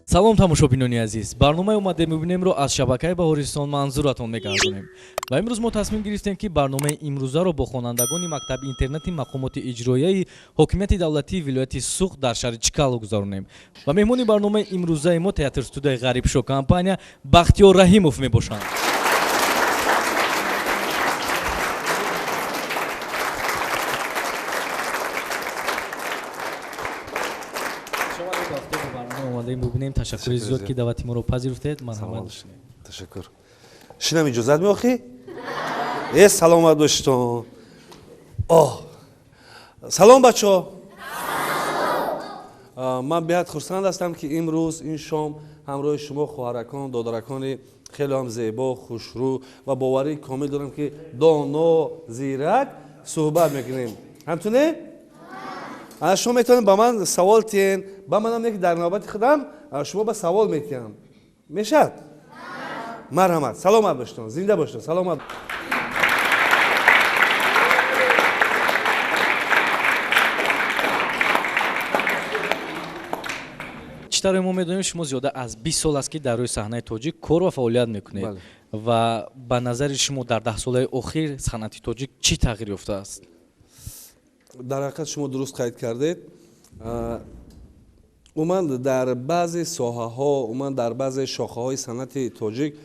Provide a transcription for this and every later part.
Салом, тамошобинони азиз! Барномаи «Омадем мебинемро» аз шабакаи Баҳористон манзуратон мегардонем ва имрӯз мо тасмим гирифтем, ки барномаи имрӯзаро бо хонандагони мактаби интернати мақомоти иҷроияи ҳокимияти давлатии вилояти Суғд дар шаҳри Чкалов гузаронем. Ва меҳмони барномаи имрӯзаи мо театр студияи Ғарибшо компания Бахтиёр Раҳимов мебошанд. Омадаем бубинем. Ташаккури зиёд, ки даъвати моро пазируфтед. Марҳамат. Ташаккур. Шинам, иҷозат меохӣ? Э, саломат бошитон. Оҳ, салом, бачаҳо! Ман беҳад хурсанд ҳастам, ки имрӯз ин шом ҳамроҳи шумо, хоҳаракон, додаракони хеле ҳам зебо, хушрӯ ва боварии комил дорам, ки доно, зирак, суҳбат мекунем. Ҳамту не? Шумо метавонед ба ман савол тиҳен, ба манам не, ки дар навбати худам шумо ба савол метиҳам. Мешавад? Марҳамат, саломат бошитон, зинда бошитон, саломат. Чӣ тавре мо медонем, шумо зиёда аз 20 сол аст, ки дар рӯи саҳнаи тоҷик кор ва фаъолият мекунед. Ва ба назари шумо, дар даҳсолаи охир санъати тоҷик чӣ тағйир ёфтааст? Дар ҳақиқат, шумо дуруст қайд кардед. Умуман, дар баъзе соҳаҳо, умуман дар баъзе шохаҳои санъати тоҷик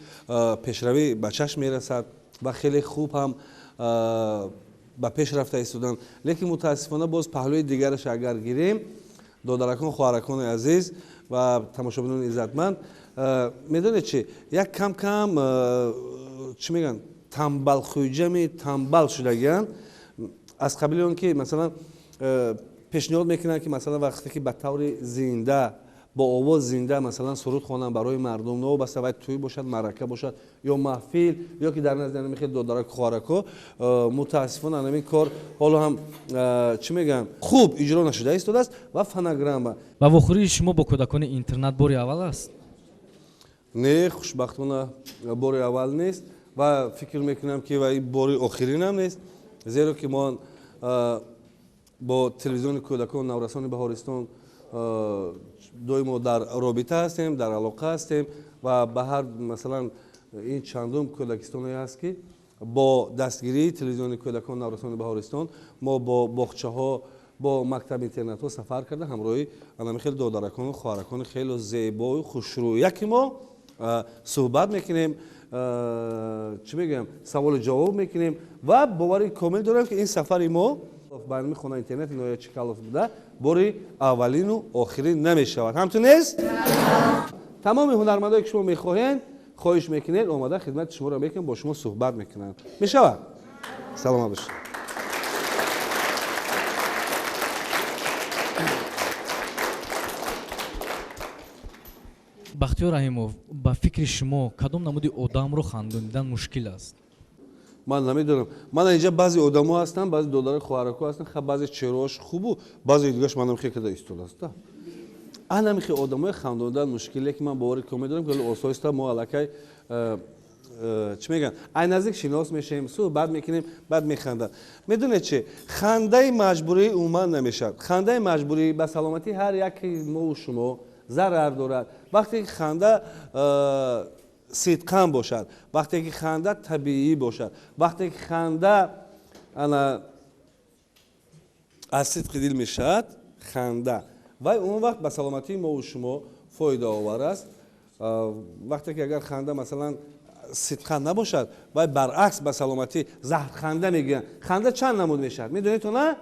пешравӣ ба чашм мерасад ва хеле хуб ҳам ба пеш рафта истоданд. Лекин мутаассифона, боз паҳлӯи дигараш агар гирем, додаракон, хоҳаракони азиз ва тамошобинони иззатманд, медонед чи, як кам кам, чӣ мегӯянд, тамбалхӯҷами тамбал шудагианд, аз қабили он ки, масалан, пешниҳод мекунанд, ки, масалан, вақте ки ба таври зинда, бо овоз зинда, масалан, суруд хонанд барои мардум, новобаста вай тӯй бошад, маърака бошад ё маҳфил, ё ки дар назди ҳамин хел додарак, хоҳарако, мутаассифона, ҳамин кор ҳоло ҳам, чӣ мегӯям, хуб иҷро нашуда истодааст ва фонограмма. Ва вохӯрии шумо бо кӯдакони интернат бори аввал аст? Не, хушбахтона, бори аввал нест ва фикр мекунам, ки вай бори охиринам нест, зеро ки мо бо телевизиони кӯдакон наврасони Баҳористон доимо дар робита ҳастем, дар алоқа ҳастем ва ба ҳар, масалан, ин чандум кӯдакистоне ҳаст, ки бо дастгирии телевизиони кӯдакон наврасони Баҳористон мо бо боғчаҳо, бо мактаб интернатҳо сафар карда, ҳамроҳи анами хеле додаракону хоҳаракони хеле зебою хушрӯ яке мо суҳбат мекунем, чӣ мегӯям, саволу ҷавоб мекунем ва бовари комил дорам, ки ин сафари мо ба ҳамин хона интернати ноҳияи Чкалов буда, бори аввалину охирин намешавад. Ҳамту нест? Тамоми ҳунармандое, ки шумо мехоҳед, хоҳиш мекунед, омада хидмати шуморо мекунанд, бо шумо суҳбат мекунанд. Мешавад? Саломат бошед. Бахтиёр Раҳимов, ба фикри шумо, кадом намуди одамро хандонидан мушкил аст? Ман намедонам. Ман инҷа баъзе одамо ҳастанд, баъзе додари, хоҳарако ҳастанд, баъзе чеҳраҳош хубу, баъзе дигаш манам хел када истодааст. Анами хел одамои хандонидан мушкил, лекин ман бовари комил дорам, ки осоиста мо аллакай, чӣ мегӯянд, ай наздик шинос мешавем, суҳбат мекунем, баъд механдад. Медонед чи, хандаи маҷбурӣ умуман намешавад. Хандаи маҷбурӣ ба саломатии ҳар яки мову шумо зарар дорад. Вақте ки ханда сидқан бошад, вақте ки ханда табиӣ бошад, вақте ки ханда ана аз сидқи дил мешавад ханда, вай он вақт ба саломатии мову шумо фоидаовар аст. Вақте ки агар ханда, масалан, сидқан набошад, вай баръакс ба саломатӣ заҳрханда мегӯянд. Ханда чанд намуд мешавад, медонед то на?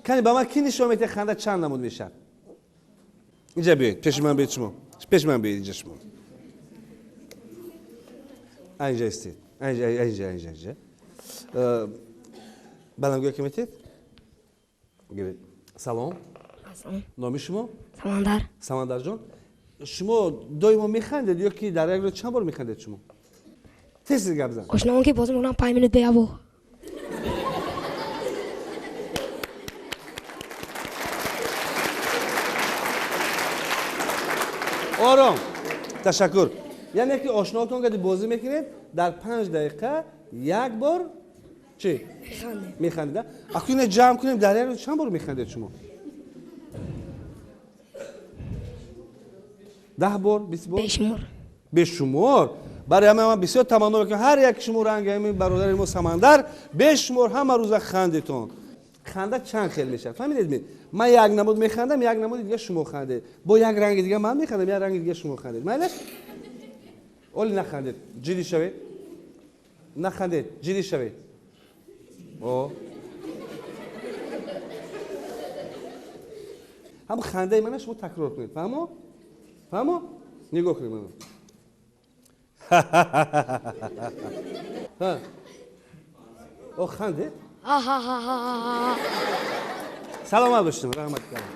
Кани, ба ман ки нишон медиҳад, ханда чанд намуд мешавад? Инҷа биёед, пеши ман биёед, шумо пеши ман биёед. Инҷа шумо инҷа истед, инҷа, инҷа, инҷа, инҷа. Баландгӯя ки метед, гиред. Салом. Номи шумо? Самандар. Самандарҷон, шумо доимо механдед ё ки дар як рӯз чанд бор механдед шумо? Тез гап зан. Ошноон ки бозӣ мекунам, 5 минут беяво. Ором, ташаккур. Яъне ки ошноотон кади бозӣ мекунед, дар 5 дақиқа як бор чӣ механдед? Акун ина ҷамъ кунем, дар як рӯз чанд бор механдед шумо? 10 бор, 20 бор? Бешумор. Бешумор. Барои ҳама ман бисёр таманно мекунам, ҳар як шумо ранги ҳамин бародари мо Самандар бешумор ҳама рӯза хандетон. Ханда чанд хел мешавад, фаҳмидед ми? Ман як намуд механдам, як намуди дига шумо хандед. Бо як ранги дига ман механдам, як ранги дига шумо хандед. Майлаш? Оли нахандед, ҷиддӣ шавед. Нахандед, ҷиддӣ шавед. О. Ҳам хандаи мана шумо такрор кунед. Фаҳмо? Фаҳмо? Нигоҳ кунед мана. Ҳа. О, хандед? Саломат бошед, раҳмат калом.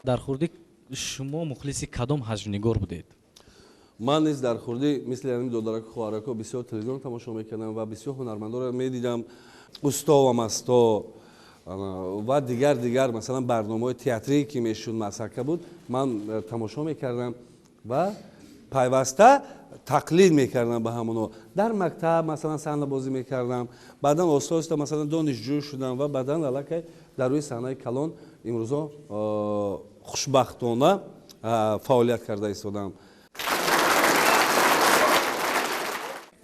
Дар хурдӣ шумо мухлиси кадом ҳаҷвнигор будед? Ман низ дар хурдӣ мисли ҳамин додараку хоҳарако бисёр телевизион тамошо мекардам ва бисёр ҳунармандонро медидам. Усто ва масто ва дигар дигар, масалан барномаҳои театрие ки мешуд, масака буд, ман тамошо мекардам ва пайваста тақлид мекардам ба ҳамонҳо. Дар мактаб масалан саҳнабозӣ мекардам, баъдан оҳиста оҳиста масалан донишҷӯ шудам ва баъдан аллакай дар рӯи саҳнаи калон имрӯзо хушбахтона фаъолият карда истодам.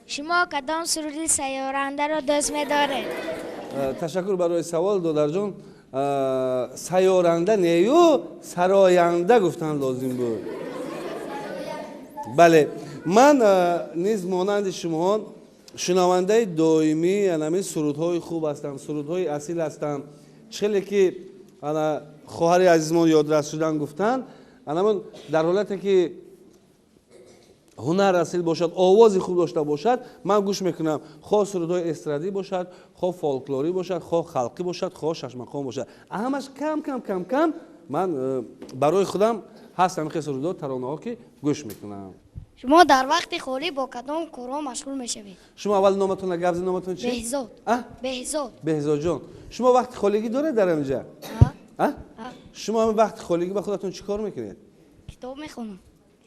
Шумо кадом суруди сайёрандаро дӯст медоред? Ташаккур барои савол, додарҷон. Сайёранда нею сароянда гуфтан лозим буд. Бале, ман низ монанди шумоҳон шунавандаи доимии ҳамин сурудҳои хуб ҳастам, сурудҳои асил ҳастам. Хеле ки ана хоҳари азизмон ёдрас шудан гуфтанд, анамон дар ҳолате ки ҳунар асил бошад, овози хуб дошта бошад, ман гӯш мекунам. Хоҳ сурудҳои эстрадӣ бошад, хоҳ фолклорӣ бошад, хоҳ халқӣ бошад, хоҳ шашмақом бошад. Ҳамаш кам кам кам кам ман барои худам ҳастам хеле сурудҳо, таронаҳо ки гӯш мекунам. Шумо дар вақти холӣ бо кадом корҳо машғул мешавед? Шумо аввал номатонро гап зед, номатон чи? Беҳзод. Беҳзод. Беҳзодҷон, шумо вақти холигӣ доред дар инҷа? Шумо ҳамин вақти холигӣ ба худатон чӣ кор мекунед? Китоб мехонам.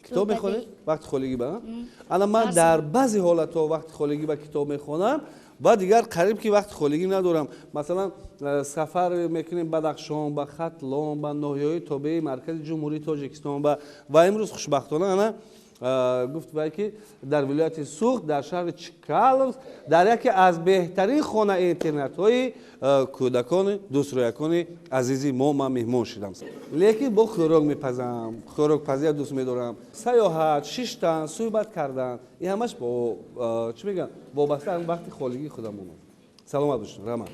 Китоб мехонед? Вақти холигӣ ба? Ана ман дар баъзе ҳолатҳо вақти холигӣ ба китоб мехонам ва дигар қариб ки вақти холигӣ надорам. Масалан, сафар мекунем Бадахшон, ба Хатлон, ба ноҳияҳои тобеи маркази Ҷумҳурии Тоҷикистон ва имрӯз хушбахтона ана гуфт вай ки дар вилояти Суғд, дар шаҳри Чкаловск, дар яке аз беҳтарин хона интернатҳои кӯдакони дӯстроякони азизи мо ман меҳмон шудам. Лекин бо хӯрок мепазам, хӯрокпазия дӯст медорам. Саёҳат, шиштан, суҳбат кардан, ин ҳамаш бо чӣ мегӯянд, вобаста аз вақти холигии худам омад. Саломат бошед, раҳмат.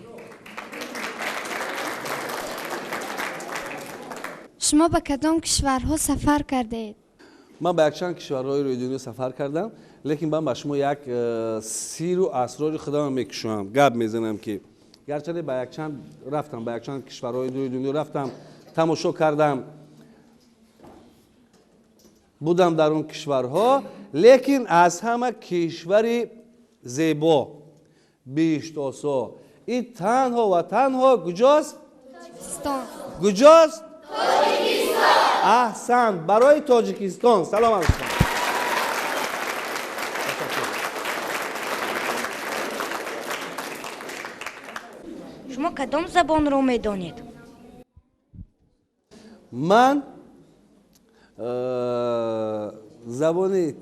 Шумо ба кадом кишварҳо сафар кардаед? Ман ба якчанд кишварҳои рӯи дунё сафар кардам, лекин ман ба шумо як сиру асрори худамро мекушоям, гап мезанам ки гарчанде ба якчанд рафтам, ба якчанд кишварҳои рӯи дунё рафтам, тамошо кардам, будам дар он кишварҳо, лекин аз ҳама кишвари зебо, биҳиштосо, ин танҳо ва танҳо куҷост? Тоҷикистон. Куҷост? Тоҷикистон. Аҳсан, барои Тоҷикистон. Салом алайкум. Шумо кадом забонро медонед? Ман забони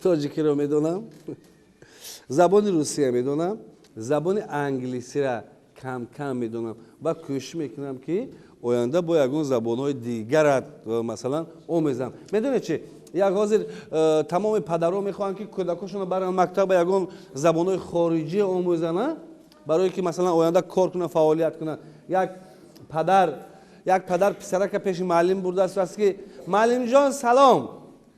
тоҷикиро медонам, забони русия медонам, забони англисиро кам-кам медонам ва кӯшиш мекунам ки оянда бо ягон забонҳои дигарат масалан омезам. Медонед чи? Як ҳозир тамоми падарҳо мехоҳанд ки кӯдакошонро баранд мактаб ба ягон забонҳои хориҷӣ омӯзанд, барое ки масалан оянда кор кунанд, фаъолият кунанд. Як падар писарака пеши муаллим бурдааст, аст ки муаллимҷон салом.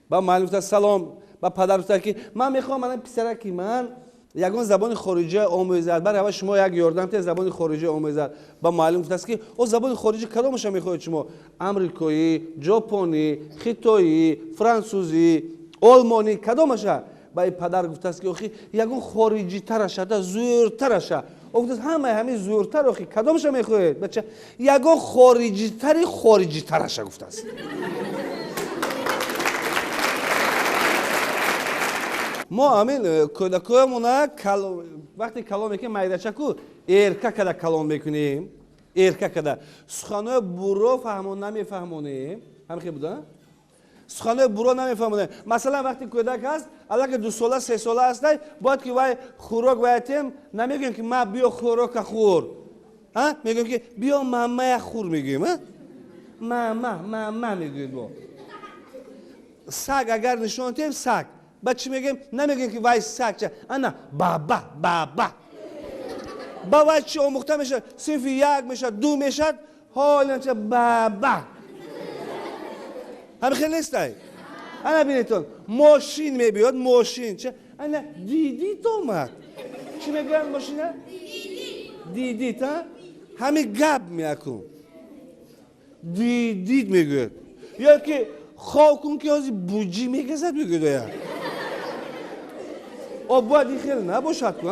Ба муаллим гуфта салом. Ба падар гуфта ки ман мехоҳам ман писараки ман ягон забони хориҷӣ омӯзад, барои ҳава шумо як ёрдам те забони хориҷӣ омӯзад. Ба муаллим гуфтааст ки о забони хориҷӣ кадомаша мехоҳед шумо? Амрикоӣ, ҷопонӣ, хитоӣ, франсузӣ, олмонӣ, кадомаша? Ба ин падар гуфтааст ки охи ягон хориҷитараша, да зӯртараша. О гуфтааст ҳамаи ҳамин зӯртар охи кадомаша мехоҳед? Бача ягон хориҷитари хориҷитараша гуфтааст. Мо ҳамин кӯдакоямона вақте калон мекунем, майдачаку эрка када калон мекунем. Эрка када суханои буро фаҳмон намефаҳмонем, ҳамихе буда? Суханои буро намефаҳмонем. Масалан, вақте кӯдак ҳаст, аллака 2 сола, 3 сола ҳастай, бояд ки вай хӯрок ваятем, намегӯем ки ма биё хӯрока хӯр, мегӯем ки биё мамая хӯр, мегӯем мама, мама мегӯем. Бо саг агар нишон диҳем, саг ба чӣ мегӯем? Намегӯем ки вай саг ча, ана баба, баба. Ба вай чӣ омӯхта мешавад? Синфи 1 мешавад, 2 мешавад, ҳолча баба. Ҳами хел нестай? Ана бинетон, мошин мебиёд, мошин ча, ана дидит омад. Чӣ мегӯянд мошина? Дидит. А ҳами гап меакун, дидит мегӯяд. Ё ки хоб кун, ки ҳозир буҷӣ мегазад, мегӯяд. Оя о бояд ин хел набошад ку.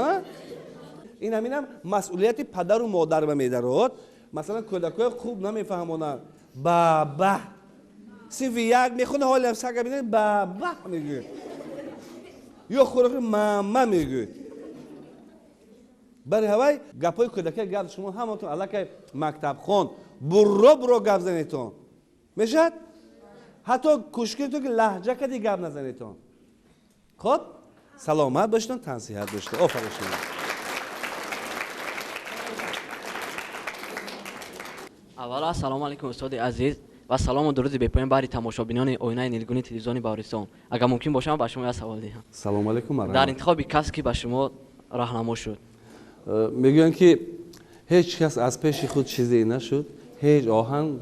Ин ҳаминам масъулияти падару модар ба медарод. Масалан, кӯдакҳои хуб намефаҳмонанд. Баба синфи 1 мехона, ҳолиам сага бинад, баба мегӯяд, ё хӯроки мама мегӯяд. Бари ҳавай гапҳои кӯдакия гап. Шумо ҳаматон аллакай мактабхон, бурро буро гап занетон мешавад. Ҳатто кӯшиш кунедтон, ки лаҳҷа кади гап назанетон. Хоб, саломат бошедон, тансиҳат бошед. Офарин шумо. Аввало, ассалому алайкум, устоди азиз, ва салому дуруди бепоён баҳри тамошобинони оинаи нилгуни телевизиони Баҳористон. Агар мумкин бошад, ман ба шумо як савол диҳам. Салому алайкум. Дар интихоби касб, ки ба шумо раҳнамо шуд? Мегӯянд, ки ҳеҷ кас аз пеши худ чизе нашуд, ҳеҷ оҳан.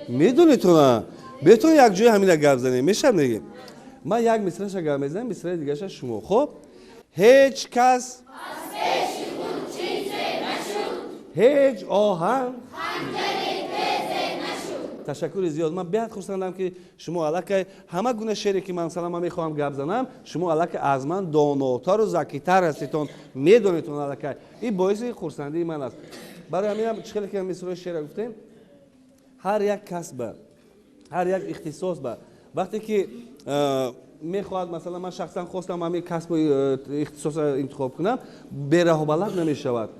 Медонедтона, бетон якҷоя ҳамина гап занем, мешавад? Мегем, ман як мисраша гап мезанам, мисраи дигараша шумо. Хоб, ҳеҷ кас ҳеҷ оҳан. Ташаккури зиёд. Ман беҳад хурсандам, ки шумо аллакай ҳама гуна шере, ки ман масалан ман мехоҳам гап занам, шумо аллакай аз ман донотару закитар ҳаститон, медонедтон аллакай. Ин боиси хурсандии ман аст. Барои ҳаминам, чӣ хеле ки мисрои шеъра гуфтем, ҳар як касба, ҳар як ихтисос ба вақте ки мехоҳад, масалан, ман шахсан хостам ҳамин касбу ихтисосро интихоб кунам, бераҳобалад намешавад.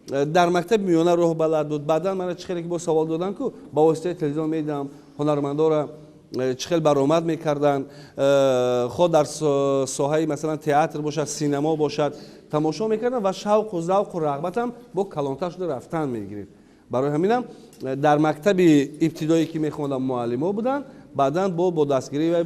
Дар мактаби миёна роҳбалад буд. Баъдан мана чӣ хеле ки бо савол додам ку, ба воситаи телевизион медидам ҳунармандора чӣ хел баромад мекарданд, хо дар соҳаи, масалан, театр бошад, синемо бошад, тамошо мекардам ва шавқу завқу рағбатам бо калонтар шуда рафтан мегирифт. Барои ҳаминам дар мактаби ибтидоӣ, ки мехондам, муаллимо буданд. Баъдан бо дастгирӣ вай,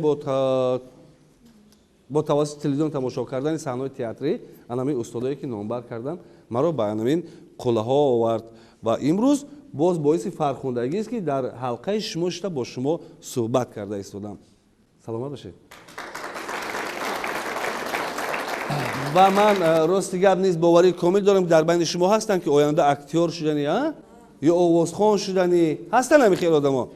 бо тавассути телевизион тамошо кардани саҳнаҳои театрӣ, анамин устодое, ки номбар кардам, маро ба анамин қуллаҳо овард. Ва имрӯз боз боиси фархундагист, ки дар ҳалқаи шумо шуда, бо шумо суҳбат карда истодам. Саломат бошед. Ва ман рости гап низ боварии комил дорам, ки дар байни шумо ҳастанд, ки оянда актёр шудани ё овозхон шудани ҳастанд. Ҳами хел одамо.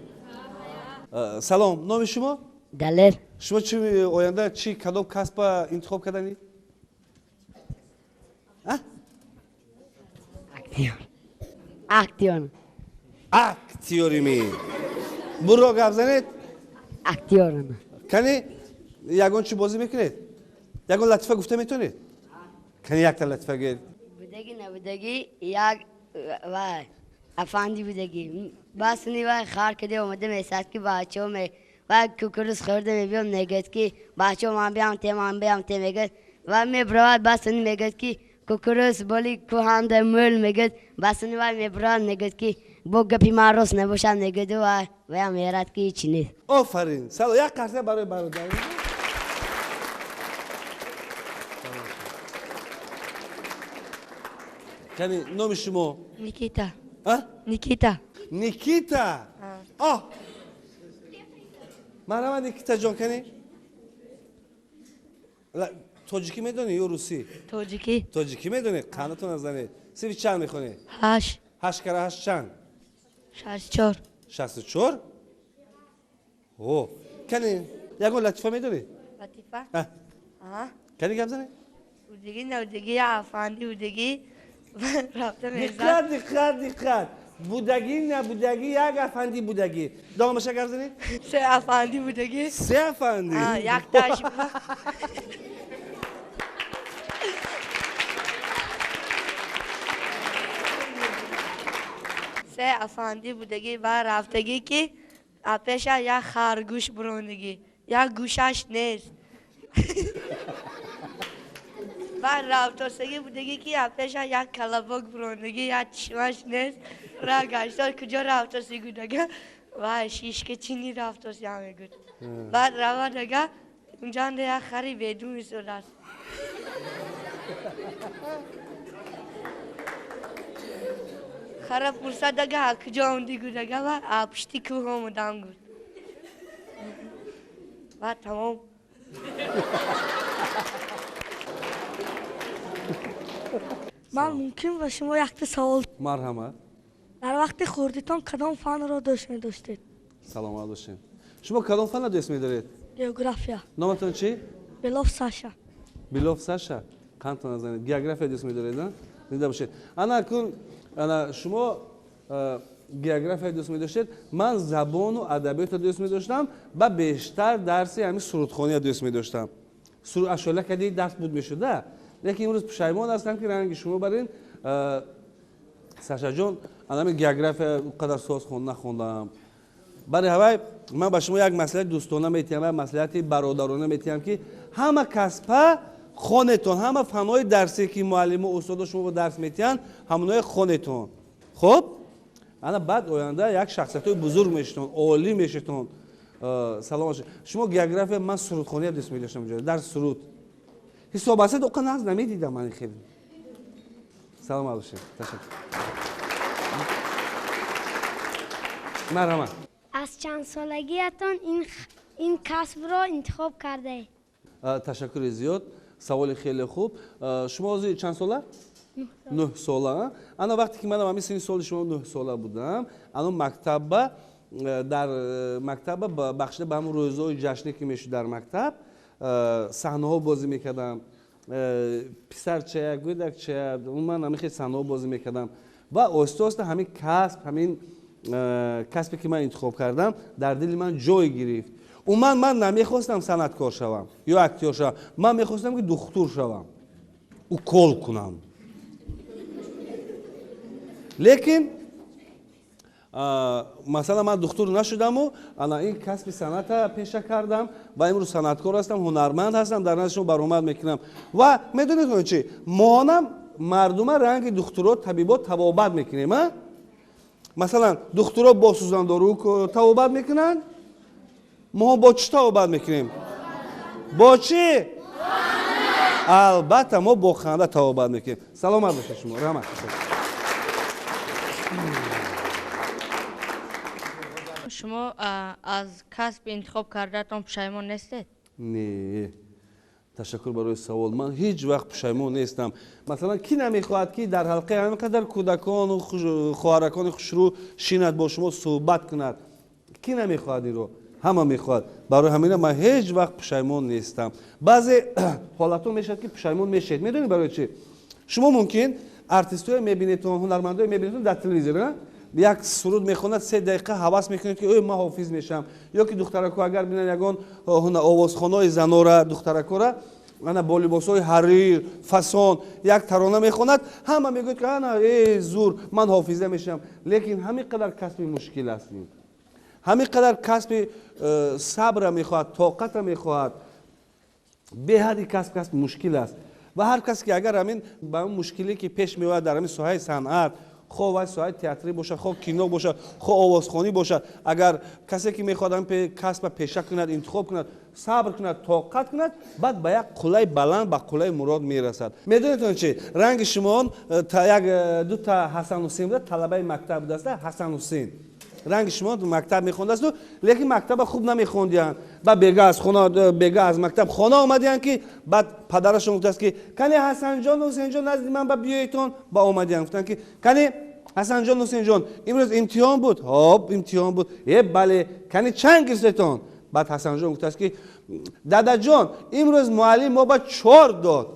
Салом, номи шумо? Далер. Шумо чи, оянда чи, кадом касба интихоб карданӣ? Актёр, актёр. Актёри ми? Буро гап занед. Актёр. Кани, ягон чӣ бозӣ мекунед? Ягон латифа гуфта метавонед? Кани, якта латифа гӯед. Будагӣ, набудагӣ, як вай афанди будагӣ. Басни вай хар каде омада месад, ки бачаҳо ме вай кукуруз хӯрда мебиём. Мегӯяд, ки бачаҳо, ман биям те, ман биям те, мегӯяд. Вай мебравад, басни мегӯяд, ки кукуруз боли кӯҳанда мӯл, мегӯяд. Басни вай мебравад, мегӯяд, ки бо гапи ман рост набошад, мегӯяду вай ваям мерад, ки ҳечи нест. Офарин! Салом, як қарса барои бародар. Кани, номи шумо? Никита. А? Никита. Никита. О, марҳамат, Никитаҷон. Кани, тоҷикӣ медонӣ ё русӣ? Тоҷикӣ. Тоҷикӣ медонӣ? Қандатон назанед. Синфи чанд мехонӣ? 8. 8 кара 8 чанд? 64. 64. О, кани, ягон латифа медонӣ? Латифа? Кани, гап занед. Будагӣ, набудагӣ, афанди будагӣ, рафта Диққат, диққат, диққат! Будагӣ, набудагӣ, як афанди будагӣ. Давомаша гап занед. Се афанди будагӣ. Се афанди. Якташ Се афанди будагӣ ва рафтагӣ ки пеша як харгӯш бурондагӣ, як гӯшаш нест. Ва рафтосагӣ будагӣ ки пеша як калабок бурондагӣ, як чишмаш нест. Ра гаштор куҷо рафтоси гудага ва шишка чини рафтоси ҳам мегуд. Баъд равадага унҷанда як хари бедум истодааст. Хара пурсадага куҷо омадӣ гудага ва пушти кӯҳ омадам гуд. Ва тамом. Ман мумкин ба шумо якта савол. Марҳамат. Дар вақти хурдитон кадом фанро дӯст медоштед? Саломат бошед. Шумо кадом фанро дӯст медоред? География. Номатон чӣ? Белов Саша. Белов Саша? Қандтон назанед. География дӯст медоред, а? Зинда бошед. Ана акун ана шумо география дӯст медоштед, ман забону адабиётро дӯст медоштам ва бештар дарси ҳамин сурудхониро дӯст медоштам. Ашола кади дарс буд мешуда, лекин имрӯз пушаймон ҳастам ки ранги шумо барин Сашаҷон, анами география қадар соз нахондам. Барои ҳавай ман ба шумо як маслиҳати дӯстона метиҳам, як маслиҳати бародарона метиҳам ки ҳама касба хонетон, ҳама фанҳои дарсе ки муаллиму устодо шумо дарс метиҳанд, ҳамонои хонетон. Хуб? Ана баъд оянда як шахсиятҳои бузург мешитон, олӣ мешитон. Салом бошед. Шумо география, ман сурудхония дӯст медоштам, дар суруд. Ҳисоб асад оқа нағз намедидам ман хеле. Саломат бошед. Ташаккур. Марҳамат. Аз чанд солагиятон ин касбро интихоб кардаед? Ташаккури зиёд. Саволи хеле хуб. Шумо ҳозир чанд сола? 9 сола. Ана вақте ки манам ҳамин синни соли шумо 9 сола будам, ано мактабба дар мактабба бахшида ба ҳамон рӯзҳои ҷашнӣ ки мешуд дар мактаб, саҳнаҳо бозӣ мекардам. Писарчая, гӯдакчая, умуман ҳамин хел саҳнаҳо бозӣ мекардам. Ва оҳиста оҳиста ҳамин касб, ҳамин касбе ки ман интихоб кардам, дар дили ман ҷой гирифт. Умуман ман намехостам санъаткор шавам ё актёр шавам. Ман мехостам ки духтур шавам, укол кунам. Лекин масалан ман духтур нашудаму ана ин касби санъата пеша кардам ва имрӯз санъаткор ҳастам, ҳунарманд ҳастам, дар назди шумо баромад мекунам. Ва медонед чӣ? Моҳонам мардума ранги духтуро, табибо табобат мекунем, а? Масалан духтуро бо сӯзандору табобат мекунанд, мо бо чӣ табобат мекунем? Бо чӣ? Албатта мо бо ханда табобат мекунем. Саломат бошед шумо. Раҳмат. Шумо аз касби интихоб кардаатон пушаймон нестед? Не. Ташаккур барои савол. Ман ҳеҷ вақт пушаймон нестам. Масалан, ки намехоҳад ки дар ҳалқаи ҳамин қадар кӯдакону хоҳаракони хушрӯ шинад, бо шумо суҳбат кунад? Ки намехоҳад инро? Ҳама мехоҳад. Барои ҳамина ман ҳеҷ вақт пушаймон нестам. Баъзе ҳолатҳо мешавад ки пушаймон мешавед. Медонед барои чӣ? Шумо мумкин артистҳое мебинедтон, ҳунармандое мебинедтон дар телевизор, як суруд мехонад, 3 дақиқа ҳавас мекунед ки ой ман ҳофиз мешавам. Ё ки духтарако агар бинанд ягон овозхонаи занора, духтаракора ана бо либосҳои ҳарир, фасон як тарона мехонад, ҳама мегӯяд ки ана э зур, ман ҳофиза мешавам. Лекин ҳамин қадар касби мушкил аст ин. Ҳамин қадар касби сабра мехоҳад, тоқата мехоҳад. Беҳади касб мушкил аст. Ва ҳар кас ки агар ҳамин ба мушкиле ки пеш меояд дар ҳамин соҳаи санъат, хо вай соҳаи театрӣ бошад, хо кино бошад, хо овозхонӣ бошад, агар касе ки мехоҳад ҳамин касба пеша кунад, интихоб кунад, сабр кунад, тоқат кунад, баъд ба як қуллаи баланд, ба қуллаи мурод мерасад. Медонед чӣ? Ранги шумоон як дута Ҳасан Ҳусейн буда, талабаи мактаб будааст, Ҳасан Ҳусейн. Ранги шумо мактаб мехондасту, лекин мактаба хуб намехондиянд. Баъд бега аз хона, бега аз мактаб хона омадиянд ки баъд падарашон гуфтааст ки кани Ҳасанҷон, Ҳусейнҷон назди ман ба биёедтон. Ба омадиянд, гуфтанд ки кани Ҳасанҷон, Ҳусейнҷон, имрӯз имтиҳон буд? Ҳоб, имтиҳон буд. Э бале, кани чанд гирифтетон? Баъд Ҳасанҷон гуфтааст ки дадаҷон, имрӯз муаллим мо ба 4 дод.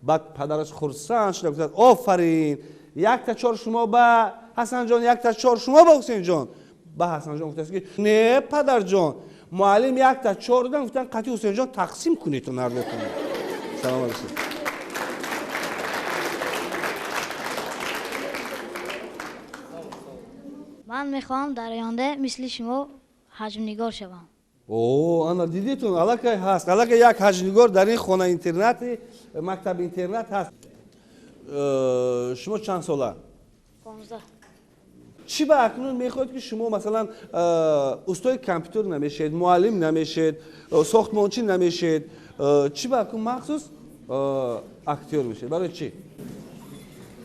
Баъд падараш хурсанд шуда гуфтааст офарин, 1 та 4 шумо ба Ҳасанҷон, 1 та 4 шумо ба Ҳусейнҷон. Ба Ҳасанҷон гуфтааст ки не падарҷон, муаллим 1 та 4 додам, гуфтанд қатъи Ҳусейнҷон тақсим кунед то нардетон. Салом алейкум. Ман мехоҳам дар оянда мисли шумо ҳаҷмнигор шавам. О, ана дидитон, аллакай ҳаст, аллакай як ҳаҷмнигор дар ин хона интернати, мактаби интернат ҳаст. Шумо чанд сола? 15. Чӣ ба акнун мехоҳед ки шумо масалан устои компютер намешед, муаллим намешед, сохтмончӣ намешед, чӣ ба акнун махсус актёр мешед? Барои чӣ?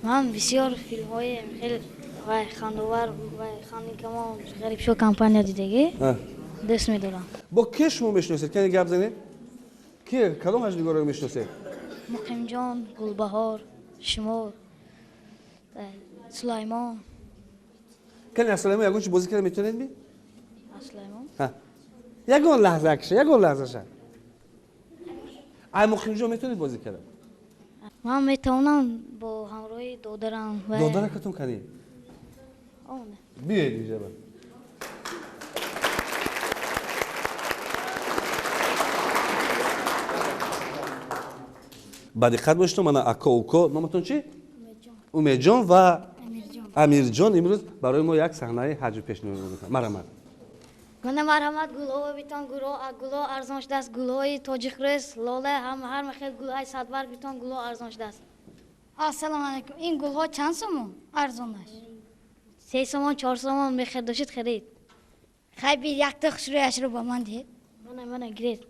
Ман бисёр филмҳои хеле вай хандовар вай хандикамон Ғарибшо компания дидагӣ дӯст медорам. Бо ке шумо мешиносед? Кане гап занед? Ки кадом ҳаҷмнигорро мешиносед? Муқимҷон, Гулбаҳор, шумо, Сулаймон. Кане аз Сулаймон ягон чи бозӣ карда метавонед ми? Аз Сулаймон? Ягон лаҳза киша, ягон лаҳзаша. Ай Муқимҷон метавонед бозӣ карда? Ман метавонам бо ҳамроҳи додарам. Додаракатон кани? Биёед инҷа. Ба диққат бошед, мана ако уко, номатон чи? Умедҷон ва Амирҷон имрӯз барои мо як саҳнаи ҳаҷв пешниҳод мекунанд. Марҳамат. Мана марҳамат, гулҳо битон, гулҳо арзон шудааст, гулҳои тоҷикрӯз, лола, ҳар хел гулҳои садбарг битон, гулҳо арзон шудааст. Ассалому алайкум. Ин гулҳо чанд сомон арзонаш? 3 сомон, 4 сомон мехаридошед, харид. Хай бир якта хушрӯяшро ба ман диҳед. Мана, мана, гиред.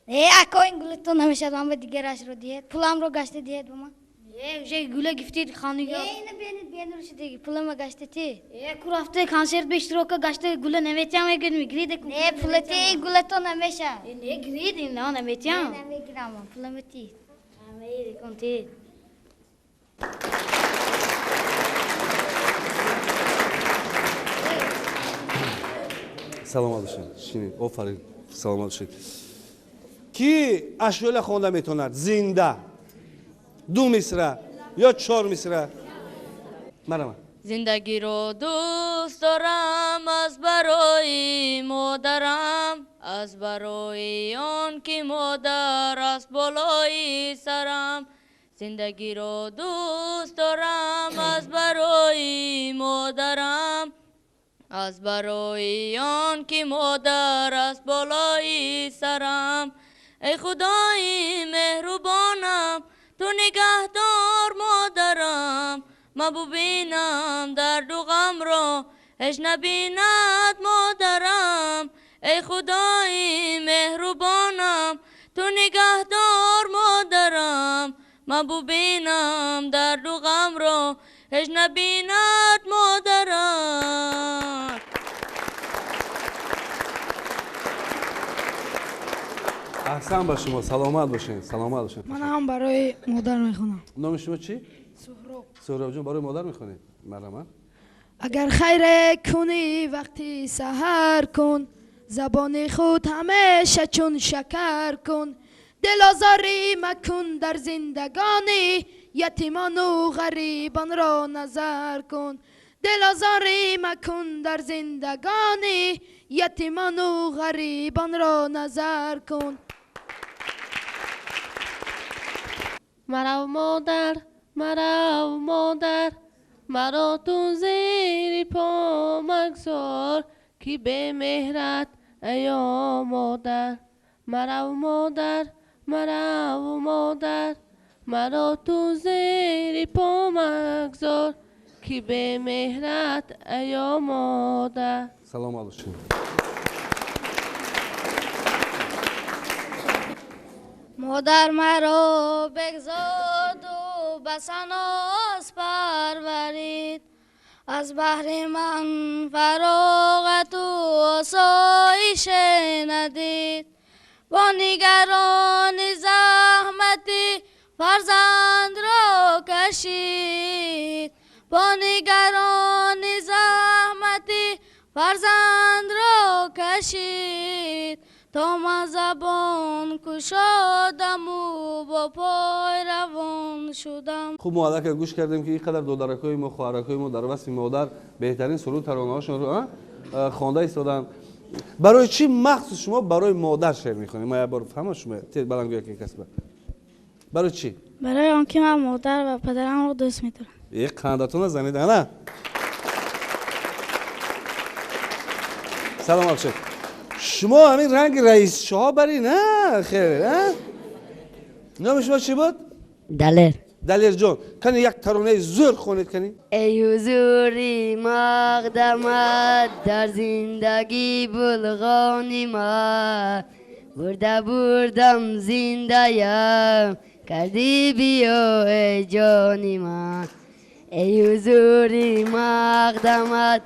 Э, ако ин гулатон намешавад, ман ба дигарашро диҳед. Пуламро гашта диҳед ба ман. Э, уже гула гифтид хонигӣ. Э, ина бенид, бенурши диги, пулама гашта ти. Э, ку рафта консерт ба иштирока гашта гула наметиям мегӯд, мегирид. Э, пулати ин гулатон намешавад. Э, не гирид, ина наметиям. Не, намегирам, пулама ти. Амир, кун ти. Саломат бошед. Шинед. Офарин. Саломат бошед. Ки ашёла хонда метавонад? Зинда. 2 мисра ё 4 мисра? Марҳамат. Зиндагиро дӯст дорам аз барои модарам, аз барои он ки модар аст болои сарам. Зиндагиро дӯст дорам аз барои модарам, аз барои он ки модар аст болои сарам. Эй Худои меҳрубонам, ту нигаҳдор модарам, ман бубинам дарду ғамро ҳеҷ набинад модарам. Эй Худои меҳрубонам, ту нигаҳдор модарам, ман бубинам дарду ғамро ҳеҷ набинад модарам. Аҳсан ба шумо, саломат бошед, саломат бошед. Ман ҳам барои модар мехонам. Номи шумо чӣ? Суҳроб. Суҳробҷон, барои модар мехонед? Марҳамат. Агар хайре кунӣ вақти саҳар кун, забони худ ҳамеша чун шакар кун, дилозорӣ макун дар зиндагонӣ, ятимону ғарибонро назар кун. Дилозорӣ макун дар зиндагонӣ, ятимону ғарибонро назар кун. Марав модар, марав модар, маро ту зери по магзор, ки бемеҳрат аё модар. Марав модар, марав модар, маро ту зери по магзор, ки бемеҳрат аё модар. Саломат бошед. Модар маро бигзоду ба саноз парварид, аз баҳри ман фароғату осоише надид. Бо нигарони заҳмати фарзандро кашид, бо нигарони заҳмати фарзандро кашид, то ман забон кушодаму бо пой равон шудам. Хуб, мо аллакай гӯш кардем ки ин қадар додаракҳои мо, хоҳаракҳои мо дар васфи модар беҳтарин суруд таронаҳошонро хонда истоданд. Барои чӣ махсус шумо барои модар шеър мехонед? Ман як бор фаҳмам шумо баландгӯя ки касба. Барои чӣ? Барои он ки ман модар ва падарамро дӯст медорам. Э, қандатона занед, ана? Саломат бошед. Шумо ҳамин ранги раисшоҳ барӣ, на? Хеле, а? Номи шумо чӣ буд? Далер. Далер ҷон, кани як таронаи зӯр хонед кани. Эй ҳузури мақдамат дар зиндагӣ булғони ман, бурда бурдам зиндаям, кардӣ биё эй ҷони ман. Эй ҳузури мақдамат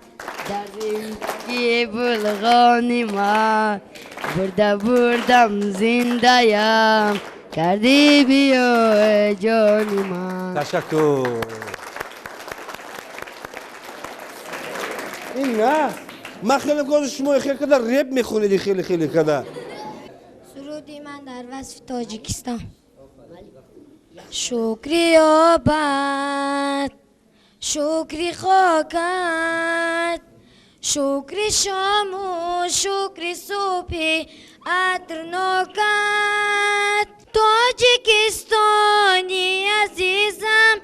дар зиндагӣ булғони ман, бурда бурдам зиндаям, кардӣ биё эй ҷони ман. Ташаккур. Ин на, ман хеле гози шумо хеле када реп мехонед, хеле хеле када. Суруди ман дар васфи Тоҷикистон. Шукри обад, шукри хокат, шукри шому, шукри субҳи атрнокат. Тоҷикистони азизам,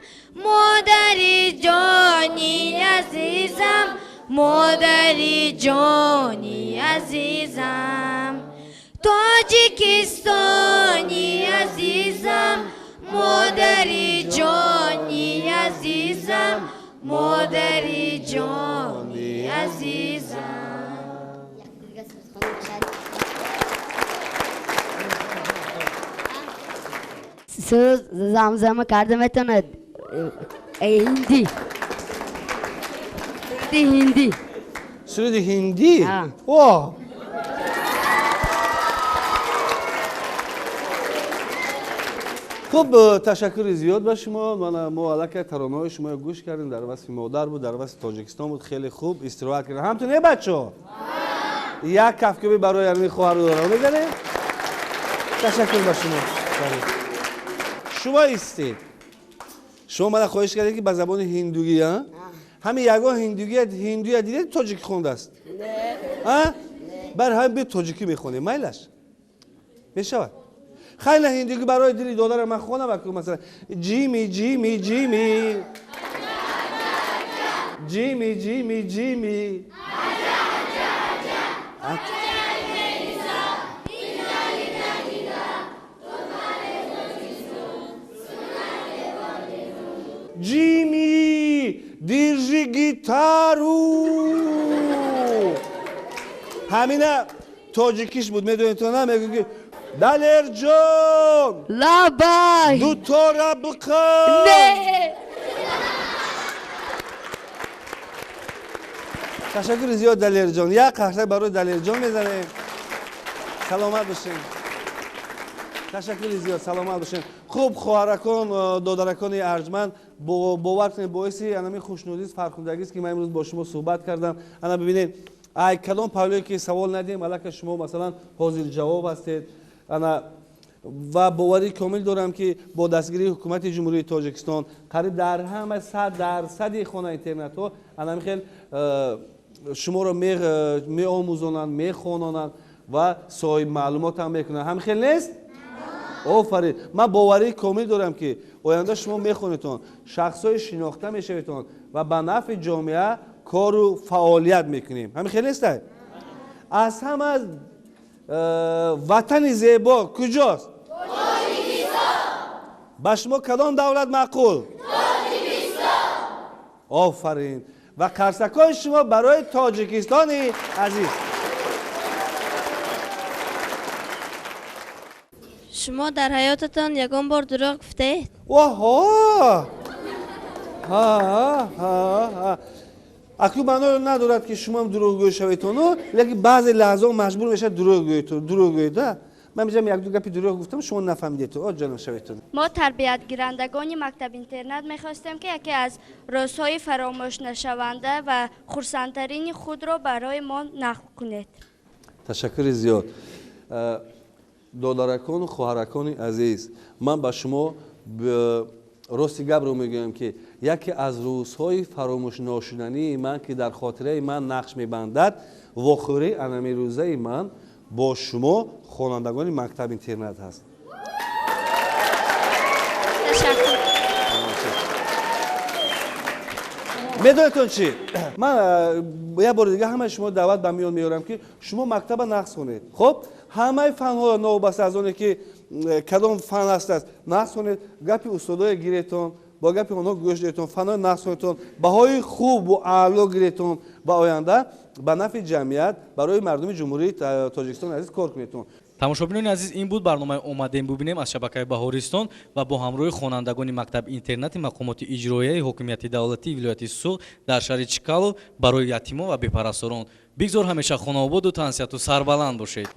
модари ҷони азизам, модари ҷони азизам. Тоҷикистони азизам, модари ҷони азизам, модари ҷони азизам. Суруд замзама карда метавонад? Ҳиндӣ. Суруди ҳиндӣ. Суруди ҳиндӣ? О! Хуб, ташаккури зиёд ба шумо. Мо аллакай таронаҳои шуморо гӯш кардем. Дар васфи модар буд, дар васфи Тоҷикистон буд. Хеле хуб истироҳат кардем. Ҳамту не, бачаҳо? Як кафкӯбӣ барои ҳамин хоҳару додарон мезанем. Ташаккур ба шумо. Шумо истед. Шумо мана хоҳиш кардед, ки ба забони ҳиндугӣ, ҳамин ягон ҳиндуя дидед тоҷикӣ хондааст? Бар ҳамин би тоҷикӣ мехонем, майлаш мешавад. Хайла ҳиндугӣ барои дили додарам ман хонам, масалан ҷими ҷими ҷими ҷими ҷими ҷими. Ҷими, держи гитару. Ҳамина тоҷикиш буд, медонед то на? Мегӯ ки Далерҷон, лабай, дутора биқар. Ташаккури зиёд, Далерҷон. Як қарсак барои Далерҷон мезанем. Саломат бошед. Ташаккури зиёд, саломат бошед. Хуб, хоҳаракон, додаракони арҷманд, бовар кунед, боиси анами хушнудист, фархундагист, ки ман имрӯз бо шумо суҳбат кардам. Ана бибинед, ай кадом павлое ки савол надиҳем, аллакай шумо масалан ҳозирҷавоб ҳастед. Ана ва боварии комил дорам, ки бо дастгирии ҳукумати Ҷумҳурии Тоҷикистон қариб дар ҳама 100% хона интернатҳо анами хел шуморо меомӯзонанд, мехононанд ва соҳиби маълумот ҳам мекунанд. Ҳам хел нест? Офарин. Ман боварии комил дорам, ки оянда шумо мехонедтон, шахсҳои шинохта мешаведтон ва ба нафъи ҷомеа кору фаъолият мекунем. Ҳамин хел нест? Аз ҳама ватани зебо куҷост? Ба шумо кадом давлат маъқул? Офарин. Ва қарсакҳои шумо барои Тоҷикистони азиз. Шумо дар ҳаётатон ягон бор дурӯғ гуфтаед? Оҳо! Ҳа. Акнун маъно надорад, ки шумоам дурӯғгӯй шаведтону, лекин баъзе лаҳзаҳо маҷбур мешавад дурӯғ гӯед. Ман меҷам як-ду гапи дурӯғ гуфтам, шумо нафаҳмидед, о ҷаноб шаведтон. Мо тарбиятгирандагони мактаб-интернат мехостем, ки яке аз рӯзҳои фаромӯшнашаванда ва хурсандтарини худро барои мо нақл кунед. Ташаккури зиёд. Додаракону хоҳаракони азиз, ман ба шумо рости гапро мегӯям, ки яке аз рӯзҳои фаромӯшношудании ман, ки дар хотираи ман нақш мебандад, вохӯрии анамирӯзаи ман бо шумо хонандагони мактаб-интернат ҳаст. Медонедтон чӣ, ман як бори дига ҳамаи шумо даъват ба миён меорам, ки шумо мактаба нағз хонед. Хуб, ҳамаи фанҳоро, новобаста аз оне ки кадом фан ҳастааст, нағз хонед, гапи устодое гиретон, бо гапи онҳо гӯш диҳетон, фанҳои нағз хонедтон, баҳои хубу аъло гиретон ва оянда ба нафъи ҷамъият, барои мардуми Ҷумҳурии Тоҷикистони азиз кор кунедтон. Тамошобинони азиз, ин буд барномаи «Омадем бубинем» аз шабакаи Баҳористон ва бо ҳамроҳи хонандагони мактаби интернати мақомоти иҷроияи ҳокимияти давлатии вилояти Суғд дар шаҳри Чкалов барои ятимон ва бепарасторон. Бигзор ҳамеша хонаободу тансиҳату сарбаланд бошед.